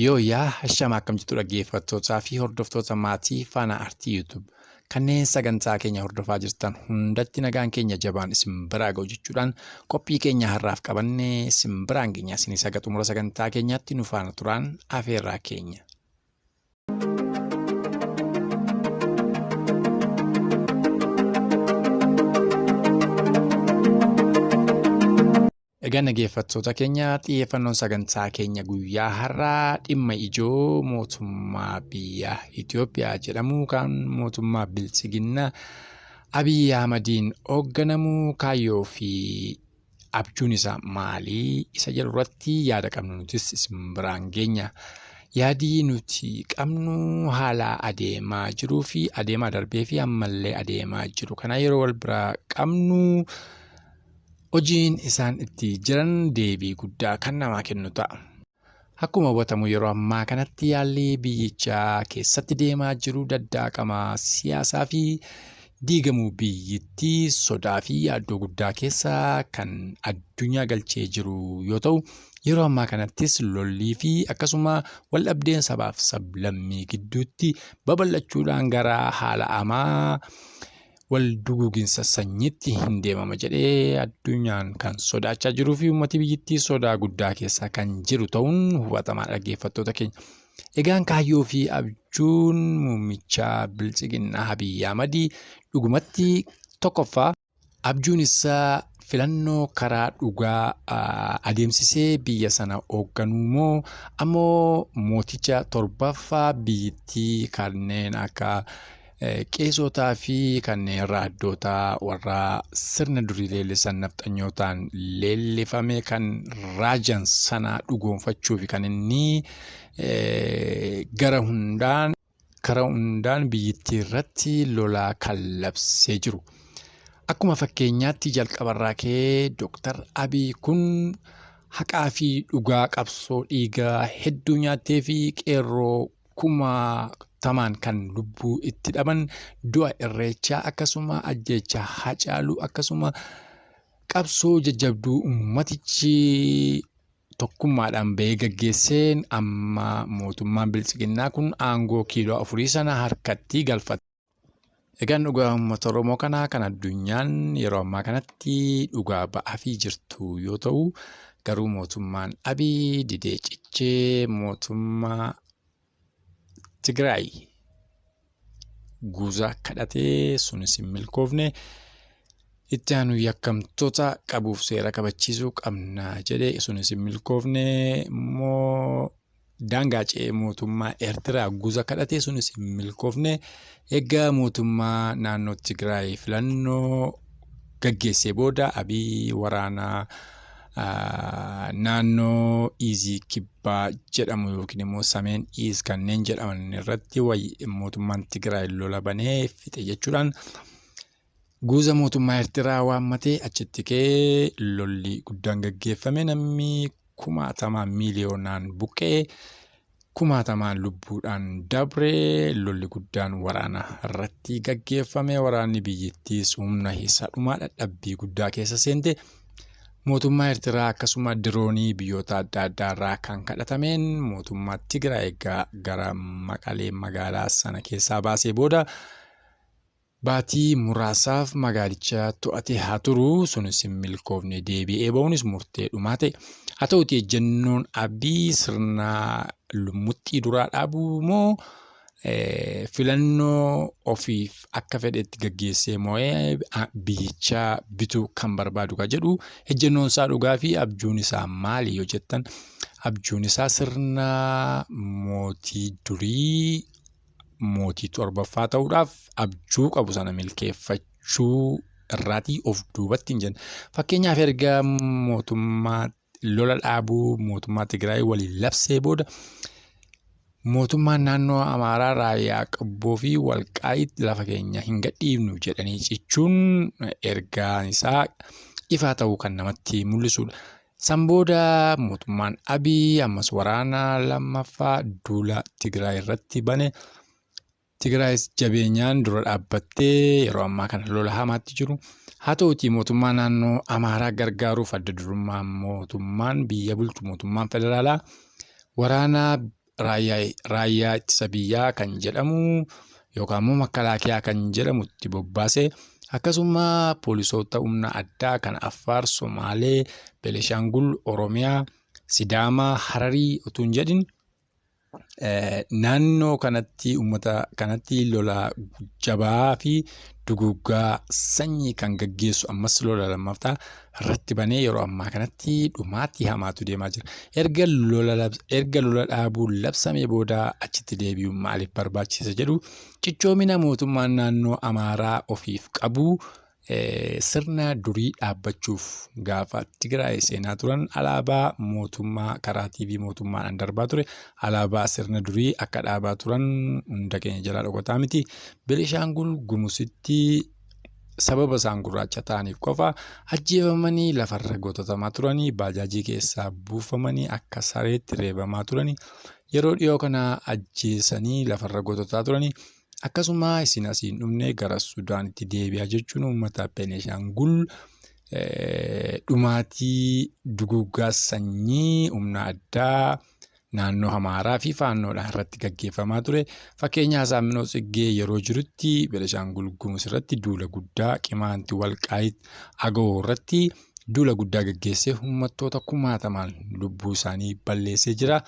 Yooyyaa hashama akkam jirtu dhaggeeffattootaa fi hordoftoota maatii Faanaa Artii YouTube kanneen sagantaa keenya hordofaa jirtan hundatti nagaan keenya jabaan isin biraa ga'u jechuudhaan qophii keenya har'aaf qabannee isin biraan keenya isinis haga xumura sagantaa keenyaatti nu faana turaan afeerraa keenya. Egaa dhaggeeffattoota keenya xiyyeeffannoon sagantaa keenya guyyaa har'aa dhimma ijoo mootummaa biyya Itoophiyaa jedhamu kan mootummaa biltsiginnaa Abiy Ahmadiin hoogganamu kaayyoo fi abjuun isaa maalii isa jedhu irratti yaada qabnu nutis isin biraan geenya. Yaadii nuti qabnu haala adeemaa jiruu fi adeemaa darbee fi ammallee adeemaa jiru kana yeroo wal biraa qabnu hojiin isaan itti jiran deebii guddaa kan namaa kennu ta'a. Akkuma hubatamu yeroo ammaa kanatti haalli biyyicha keessatti deemaa jiru daddaaqama siyaasaa fi diigamuu biyyittii sodaa fi yaaddoo guddaa keessa kan addunyaa galchee jiru yoo ta'u, yeroo ammaa kanattis lollii fi akkasuma waldhabdeen sabaaf sablammii gidduutti babal'achuudhaan gara haala hamaa wal duguuginsa sanyiitti hin deemama jedhee addunyaan kan sodaachaa jiruu fi uummati biyyittii sodaa guddaa keessa kan jiru ta'uun hubatamaa dhaggeeffattoota keenya. Egaan kaayyoo fi abjuun muummicha biltsiginnaa Abiy Ahmad dhugumatti tokkoffaa abjuun isaa filannoo karaa dhugaa adeemsisee biyya sana hoogganuu moo ammoo mooticha torbaffaa biyyittii kanneen akka qeesotaa fi kanneen raaddootaa warra sirna durii leellisan nafxanyootaan leellifame kan raajan sana dhugoonfachuuf kan inni gara hundaan karaa hundaan biyyittii irratti lolaa kan labsee jiru. Akkuma fakkeenyaatti jalqabarraa ka'ee Dooktar Abiy kun haqaa fi dhugaa qabsoo dhiigaa hedduu nyaattee fi qeerroo kumaatamaan kan lubbuu itti dhaban du'a irreechaa akkasuma ajjeechaa Haacaaluu akkasuma qabsoo jajjabduu ummatichi tokkummaadhaan bahee gaggeesseen amma mootummaan biltsiginnaa kun aangoo kiiloo afurii sana harkatti galfate. Egaan dhugaa uummata Oromoo kanaa kan addunyaan yeroo ammaa kanatti dhugaa ba'aafii jirtu yoo ta'u, garuu mootummaan Abiy didee cichee mootummaa Tigraay guuza kadhatee sunis hin milkoofne. Itti aanu yakkamtoota qabuuf seera kabachiisuu qabna jedhee sunis hin milkoofne immoo daangaa ce'ee mootummaa Eertiraa guuza kadhatee sunis hin milkoofne. Egaa mootummaa naannoo Tigraay filannoo gaggeessee booda Abiy waraana naannoo Iizii Kibbaa jedhamu yookiin immoo Sameen Iiz kanneen jedhaman irratti mootummaan Tigraay lola banee fixe jechuudhaan guuza mootummaa Eertiraa waammatee achitti ka'ee lolli guddaan gaggeeffame namni kumaatamaan miiliyoonaan buqqa'e kumaatamaan lubbuudhaan dabre lolli guddaan waraana irratti gaggeeffame waraanni biyyattiis humna isa dhumaa dadhabbii guddaa keessa seente mootummaa Eertiraa akkasuma diroonii biyyoota adda addaa irraa kan kadhatameen mootummaa Tigraay gara Maqalee magaalaa sana keessaa baasee booda baatii muraasaaf magaalicha to'atee haa turu sunis hin milkoofne deebi'ee ba'uunis murtee dhumaa ta'e. Haa ta'uti ejjennoon Abiy sirna lummuxxii duraa dhaabuu moo filannoo ofiif akka fedhetti gaggeessee moo'ee biyyicha bituu kan barbaadu ka jedhu ejjennoon isaa dhugaa fi abjuun isaa maali yoo jettan abjuun isaa sirna mootii durii mootii torbaffaa ta'uudhaaf abjuu qabu sana milkeeffachuu irraatii of duubatti hin jenne. Fakkeenyaaf erga mootummaa lola dhaabuu mootummaa Tigraay waliin labsee booda mootummaan naannoo Amaaraa raayyaa Qobboo fi Walqaayit lafa keenya hin gadhiifnu jedhanii cichuun ergaan isaa ifaa ta'uu kan namatti mul'isudha. San booda mootummaan Abiy ammas waraana lammaffaa duula Tigraay irratti bane. Tigraayis jabeenyaan dura dhaabbattee yeroo ammaa kana lola hamaatti jiru. Haa ta'utii mootummaa naannoo Amaaraa gargaaruuf adda durummaa mootummaan biyya bulchu mootummaan federaalaa waraana Raayyaa ittisa biyyaa kan jedhamu yookaan immoo makalaakiyaa kan jedhamu itti bobbaase akkasuma poolisoota humna addaa kan Affaar, Somaalee, Benishaangul, Oromiyaa, Sidaamaa, Hararii utuu hin jedhin naannoo kanatti uummata kanatti lola jabaa fi duguuggaa sanyii kan gaggeessu ammas lola lammaffaa irratti banee yeroo ammaa kanatti dhumaatii hamaatu deemaa jira. Erga lola dhaabuun labsamee booda achitti deebi'uun maaliif barbaachisa jedhu cichoomina mootummaan naannoo Amaaraa ofiif qabu sirna durii dhaabbachuuf gaafa Tigraay seenaa turan alaabaa mootummaa karaa TV mootummaadhaan darbaa ture alaabaa sirna durii akka dhaabaa turan hunda keenya jalaa dhokataa miti. Benishaangul Gumuzitti sababa isaan gurraacha ta'aniif qofa ajjeefamanii lafarra gootatamaa turanii baajaajii keessaa buufamanii akka sareetti reebamaa turanii yeroo dhiyoo kana ajjeesanii lafarra goototaa turanii. Akkasuma isin asiin dhumne gara Sudaanitti deebi'aa jechuun uummata Benishaangul dhumaatii duguuggaa sanyii humna addaa naannoo Amaaraa fi Faannoodhaan irratti gaggeeffamaa ture. Fakkeenyaaf Saaminoo Tsiggee yeroo jirutti Benishaangul Gumuz irratti duula guddaa Qimaanti Walqaayit Agawoo irratti duula guddaa gaggeessee uummattoota kumaatamaan lubbuu isaanii balleessee jira.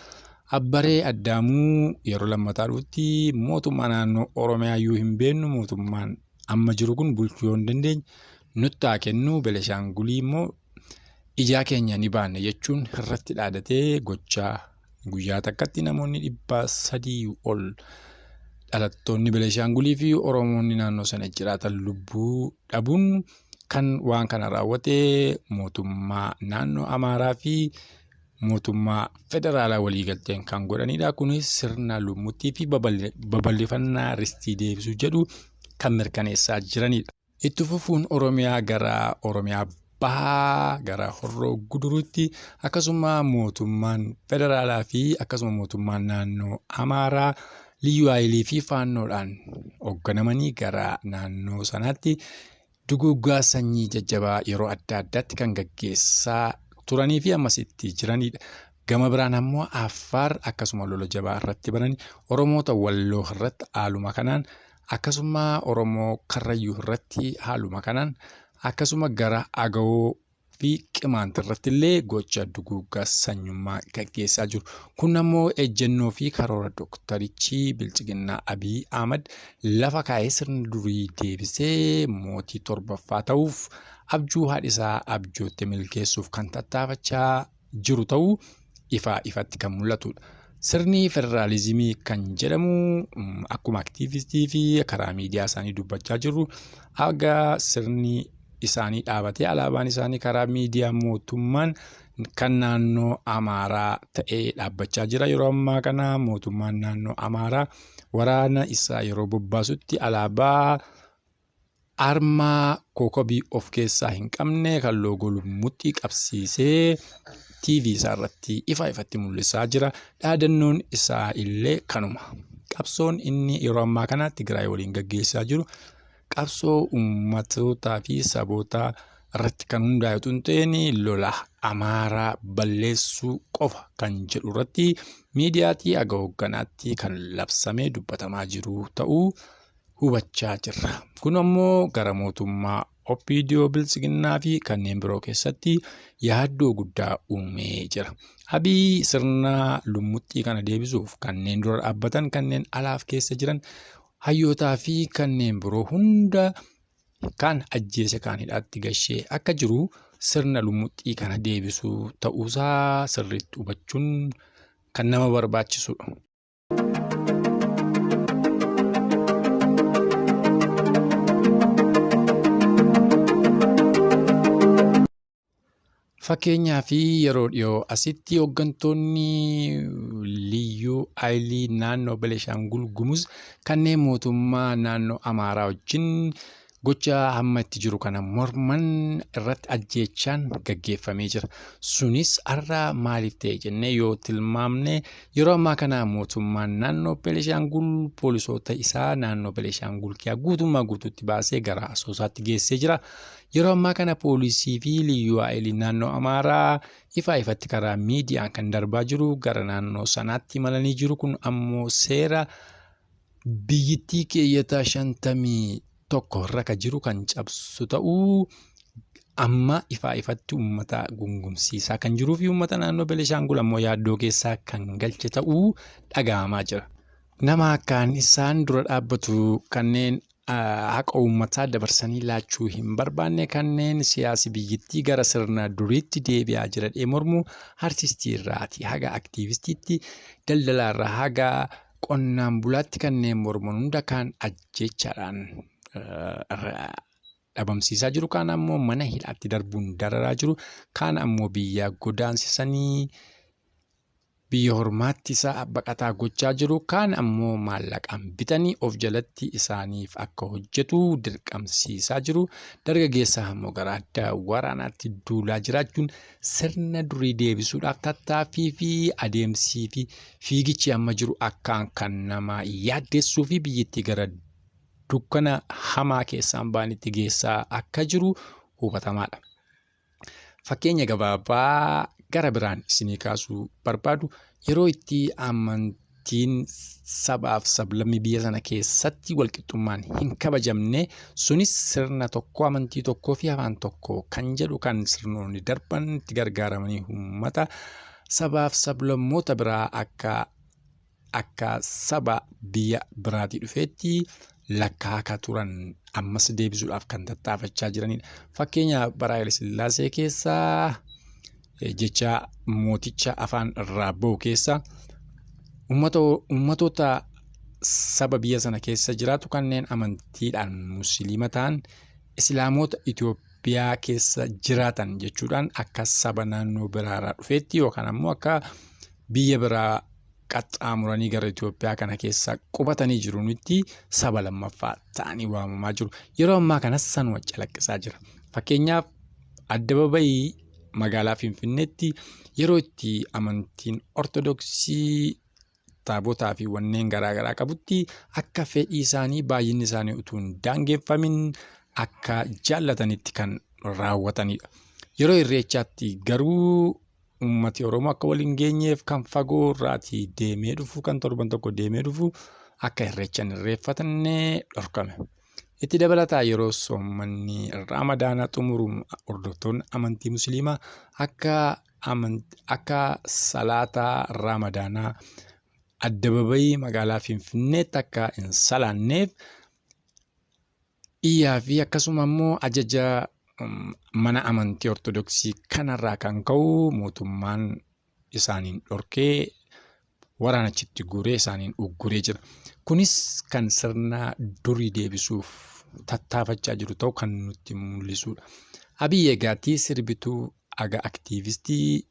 Abbaree Addaamuu yeroo lammataa dhufutti mootummaa naannoo Oromiyaa iyyuu hin beeknu mootummaan amma jiru kun bulchuu yoo hin dandeenye nutti haa kennu Benishaangulii immoo ijaa keenya ni baanne jechuun irratti dhaadatee gochaa guyyaa takkatti namoonni 300 ol dhalattoonni Benishaangulii fi Oromoonni naannoo sana jiraatan lubbuu dhabuun kan waan kana raawwate mootummaa naannoo Amaaraa fi mootummaa federaalaa waliigalteen kan godhanidha. Kunis sirna lummuutii fi babal'ifannaa ristii deebisuu jedhu kan mirkaneessaa jiranidha. Itti fufuun Oromiyaa gara Oromiyaa bahaa gara Horroo Guduruutti akkasuma mootummaan federaalaa fi akkasuma mootummaan naannoo Amaaraa Liyyuu Haayilii fi Faannoodhaan hoogganamanii gara naannoo sanaatti duguuggaa sanyii jajjabaa yeroo adda addaatti kan gaggeessaa turanii fi ammas itti jiranidha. Gama biraan ammoo Affaar akkasuma lola jabaa irratti bananii Oromoota Walloo irratti haaluma kanaan akkasuma Oromoo Karrayyuu irratti haaluma kanaan akkasuma gara Agawoo fi Qimaant irratti illee gocha duguuggaa sanyummaa gaggeessaa jiru. Kun ammoo ejjennoo fi karoora Dooktarichi Bilchiginnaa Abiy Ahmad lafa kaa'ee sirna durii deebisee mootii torbaffaa ta'uuf abjuu haadhisaa abjootti milkeessuuf kan tattaafachaa jiru ta'uu ifaa ifatti kan mul'atudha. Sirni federaalizimii kan jedhamu akkuma aktiivistii fi karaa miidiyaa isaanii dubbachaa jirru haga sirni isaanii dhaabatee alaabaan isaanii karaa miidiyaa mootummaan kan naannoo Amaaraa ta'ee dhaabbachaa jira. Yeroo ammaa kana mootummaan naannoo Amaaraa waraana isaa yeroo bobbaasutti alaabaa armaa kokobii of keessaa hin qabne kan loogoo lummuutti qabsiisee TV isaa irratti ifa ifatti mul'isaa jira. Dhaadannoon isaa illee kanuma. Qabsoon inni yeroo ammaa kana Tigraay waliin gaggeessaa jiru qabsoo uummatootaa fi saboota irratti kan hundaa'e otoo hin ta'in lola Amaaraa balleessuu qofa kan jedhu irratti miidiyaatii haga hoogganaatti kan labsamee dubbatamaa jiru ta'uu hubachaa jirra. Kun ammoo gara mootummaa OPDO Bilchiginnaa fi kanneen biroo keessatti yaaddoo guddaa uumee jira. Abiy sirna lummuxxii kana deebisuuf kanneen dura dhaabbatan kanneen alaaf keessa jiran hayyootaa fi kanneen biroo hunda kan ajjeese kan hidhaatti gashee akka jiru sirna lummuxxii kana deebisuu ta'uusaa sirriitti hubachuun kan nama barbaachisudha. Fakkeenyaa fi yeroo dhiyoo asitti hooggantoonni Liyyuu Haayilii naannoo Benishaangul Gumuz kanneen mootummaa naannoo Amaaraa wajjin gocha hamma itti jiru kana morman irratti ajjeechaan gaggeeffamee jira. Sunis har'a maaliif ta'e jennee yoo tilmaamne, yeroo ammaa kana mootummaan naannoo Benishaangul poolisoota isaa naannoo Benishaangul kiyaa guutummaa guutuutti baasee gara Asoosaatti geessee jira. Yeroo ammaa kana poolisii fi liyyuu haayilii naannoo Amaaraa ifaa ifatti karaa miidiyaan kan darbaa jiru gara naannoo sanaatti imalanii jiru. Kun ammoo seera biyyittii keeyyata 51 irra kan jiru kan cabsu ta'uu amma ifaa ifatti uummata gungumsiisaa kan jiruu fi uummata naannoo Benishaangul ammoo yaaddoo keessaa kan galche ta'uu dhaga'amaa jira. Nama akkaan isaan dura dhaabbatu, kanneen haqa uummataa dabarsanii laachuu hin barbaanne, kanneen siyaasi biyyittii gara sirna duriitti deebi'aa jira jedhee mormu, artistii irraatii haga aktiivistiitti, daldalaa irraa haga qonnaan bulaatti kanneen morman hunda kan ajjeechaadhaan dhabamsiisaa jiru, kaan ammoo mana hidhaatti darbuun dararaa jiru, kaan ammoo biyya godaansisanii biyya hormaatti isa baqataa gochaa jiru, kaan ammoo maallaqaan bitanii of jalatti isaaniif akka hojjetu dirqamsiisaa jiru. Dargaggeessa ammoo gara adda waraanaatti duulaa jiraachuun sirna durii deebisuudhaaf tattaaffii fi adeemsii fi fiigichi amma jiru akkaan kan nama yaaddessuu fi biyyittii gara dukkana hamaa keessaan ba'anitti geessaa akka jiru hubatamaadha. Fakkeenya gabaabaa gara biraan isinii kaasuu barbaadu, yeroo itti amantiin sabaaf sablammii biyya sana keessatti walqixxummaan hin kabajamne, sunis sirna tokko, amantii tokkoo fi afaan tokko kan jedhu kan sirnoonni darban itti gargaaramanii uummata sabaaf sablammoota biraa akka saba biyya biraatii dhufeetti lakkaa'aa turan ammas deebisuudhaaf kan tattaafachaa jiranidha. Fakkeenya bara Haayile Sillaasee keessaa jecha mooticha afaan irraa bahu keessa uummatoota saba biyya sana keessa jiraatu kanneen amantiidhaan musliima ta'an Islaamoota Itoophiyaa keessa jiraatan jechuudhaan akka saba naannoo biraarraa dhufeetti yookaan ammoo akka biyya biraa qaxxaamuranii gara Itoophiyaa kana keessa qubatanii jiranitti saba lammaffaa ta'anii waamamaa jiru. Yeroo ammaa kanas sanuma calaqqisaa jira. Fakkeenyaaf, addababayii magaalaa Finfinneetti yeroo itti amantiin Ortodoksii taabotaa fi wanneen garaagaraa qabutti akka fedhii isaanii baay'inni isaanii utuu hin daangeffamin akka jaallatanitti kan raawwatanidha. Yeroo Irreechaatti garuu uummati Oromoo akka waliin geenyeef kan fagoo irraatii deemee dhufu, kan torban tokko deemee dhufu akka Irreecha hin irreeffatanne dhorkame. Itti dabalataa yeroo soommanni Ramadaana xumuru hordoftoonni amantii Musliimaa akka salaata Ramadaanaa addababayii magaalaa Finfinneetti akka hin salaanneef iyyaa fi akkasuma immoo ajaja mana amantii Ortodoksii kanarraa kan ka'u mootummaan isaaniin dhorkee waraana achitti guuree isaaniin ugguree jira. Kunis kan sirna durii deebisuuf tattaafachaa jiru ta'u kan nutti mul'isudha. Abiyyi egaatii sirbituu aga aktiivistii,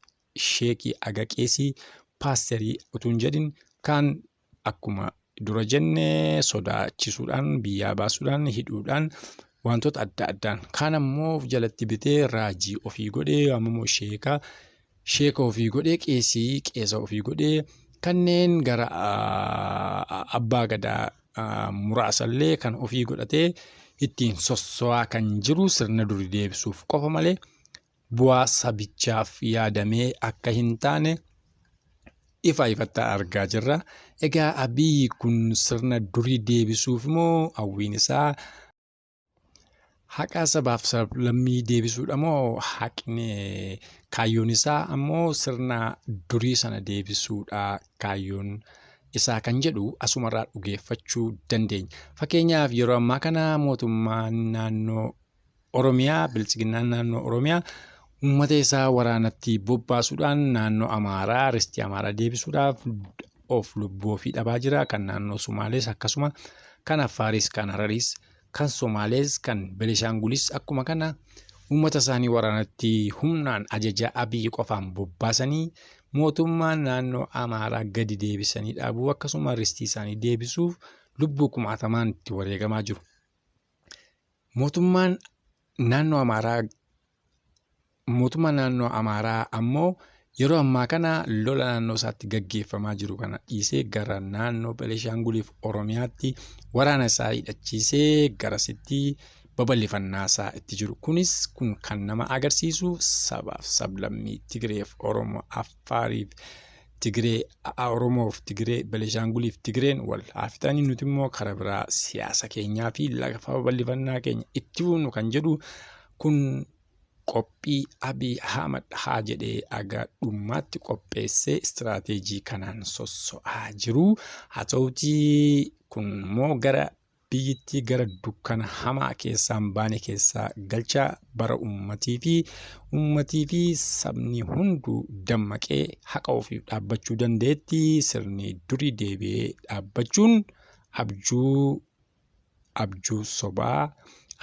sheekii aga qeesii, paasterii utuu hin jedhin kan akkuma dura jenne sodaachisuudhaan, biyyaa baasuudhaan, hidhuudhaan, wantoota adda addaan, kaan ammoo of jalatti bitee raajii ofii godhee, ammoo sheeka ofii godhee, qeesii qeesa ofii godhee, kanneen gara abbaa gadaa muraasallee kan ofii godhatee ittiin sosso'aa kan jiru sirna durii deebisuuf qofa malee bu'aa sabichaaf yaadamee akka hin taane ifa ifatti argaa jirra. Egaa Abiyyi kun sirna durii deebisuuf moo hawwiin isaa haqa sabaaf sablammii deebisuudha moo haqni kaayyoon isaa ammoo sirna durii sana deebisuudha kaayyoon isaa kan jedhu asumarraa dhugeeffachuu dandeenya. Fakkeenyaaf, yeroo ammaa kana mootummaan naannoo Oromiyaa, bilchiginnaan naannoo Oromiyaa uummata isaa waraanatti bobbaasuudhaan naannoo Amaaraa ristii Amaaraa deebisuudhaaf of lubbuu ofii dhabaa jira. Kan naannoo Sumaalees akkasuma, kan Affaaris, kan Hararis, kan Somaalees, kan Benishaangulis akkuma kana uummata isaanii waraanatti humnaan ajaja Abiyyi qofaan bobbaasanii mootummaan naannoo Amaaraa gadi deebisanii dhaabuu akkasuma ristii isaanii deebisuuf lubbuu kumaatamaan itti wareegamaa jiru. Mootummaan naannoo Amaaraa mootummaan naannoo Amaaraa ammoo yeroo ammaa kana lola naannoo isaatti gaggeeffamaa jiru kana dhiisee gara naannoo Benishaanguliif Oromiyaatti waraana isaa hidhachiisee garasitti babal'ifannaa isaa itti jiru. Kunis kun kan nama agarsiisu sabaaf sablammii Tigireef Oromoo Affaariif Tigiree Oromoof Tigiree Benishaanguliif Tigireen wal haa fixanii nuti immoo karaa biraa siyaasa keenyaa fi lafa babal'ifannaa keenya itti fufnu kan jedhu kun qophii Abiy Ahmad haa jedhee aga dhummaatti qopheessee istiraateejii kanaan sosso'aa jiru. Haa ta'utii kun immoo gara biyyittii gara dukkana hamaa keessaan baane keessaa galchaa bara uummatii fi sabni hunduu dammaqee haqa ofiif dhaabbachuu danda'etti sirni durii deebi'ee dhaabbachuun abjuu sobaa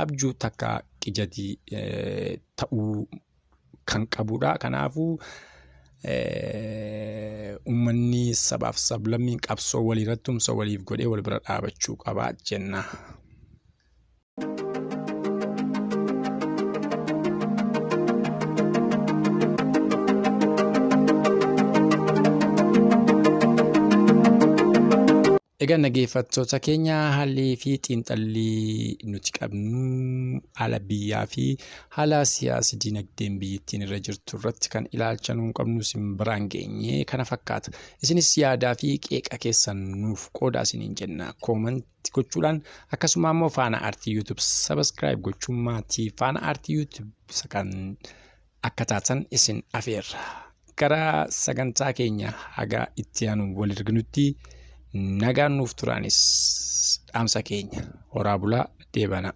abjuu takka qijatii ta'uu kan qabudha. Kanaafuu uummanni sabaaf sablammiin qabsoo waliirratti tumsa waliif godhee wal bira dhaabachuu qaba jenna. Egaa dhaggeeffattoota keenya haalli fi xiinxalli nuti qabnu haala biyyaa fi haala siyaasa dinagdeen biyyattiin irra jirtu irratti kan ilaalcha nuun qabnu isin biraan geenye kana fakkaata. Isinis yaadaa fi qeeqa keessan nuuf qoodaa isiniin jenna. Koomantii gochuudhaan akkasuma immoo Faana Aartii YouTube subscribe gochuun maatii Faana Aartii YouTube kan akka taatan isin afeerra. Gara sagantaa keenya haga itti aanu wal arginutti nagaan nuuf turaanis dhaamsa keenya horaa bulaa deebana.